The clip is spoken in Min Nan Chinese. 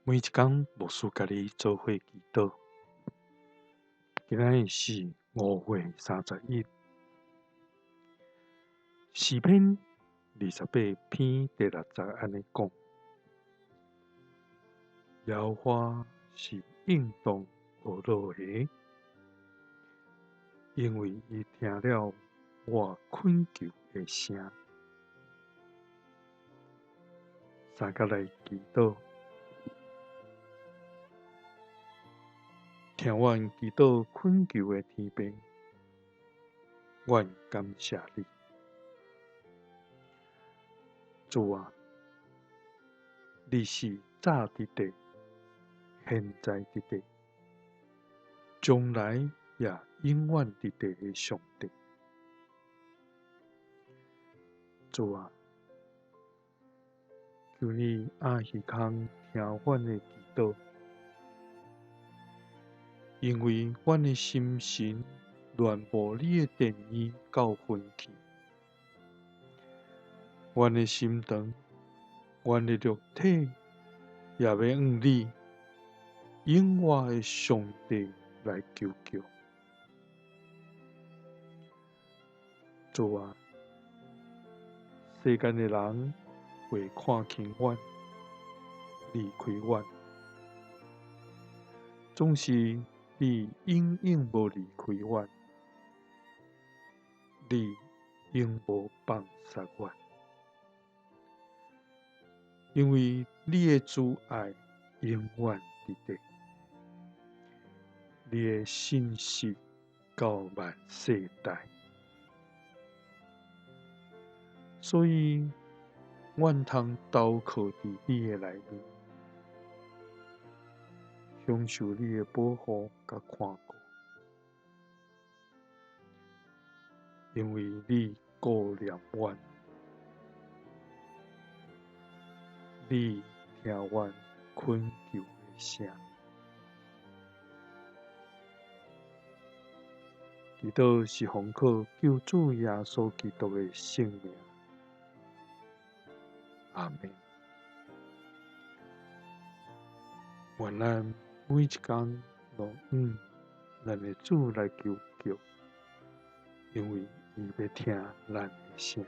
每一工牧師佮你做伙祈禱。今仔日是5月31，詩篇28篇第6節按呢講：耶和華是應當呵咾的，因為伊聽了我懇求的聲。三佮來祈禱。聽阮祈禱懇求的天父，阮感謝你，主啊，你是早佇地，現在佇地，將來也永遠佇地的上帝。主啊，求你掩耳孔聽阮的祈禱。因為阮的心神戀慕你的殿宇到昏去，阮的心腸、阮的肉體也欲向你永活的上帝來求叫。主啊，世間的人會看輕阮，離開阮，總是你永遠無離開阮，你永無放殺阮，因為你的慈愛永遠佇地，你的信實到萬世代，所以阮通投靠佇你的內面。享受你的保護佮看顧，因為你顧念阮，你聽阮懇求的聲。祈禱是奉靠救主耶穌基督的聖名。阿們。願咱每一工攏向咱的主來求叫，因為伊欲聽咱的聲。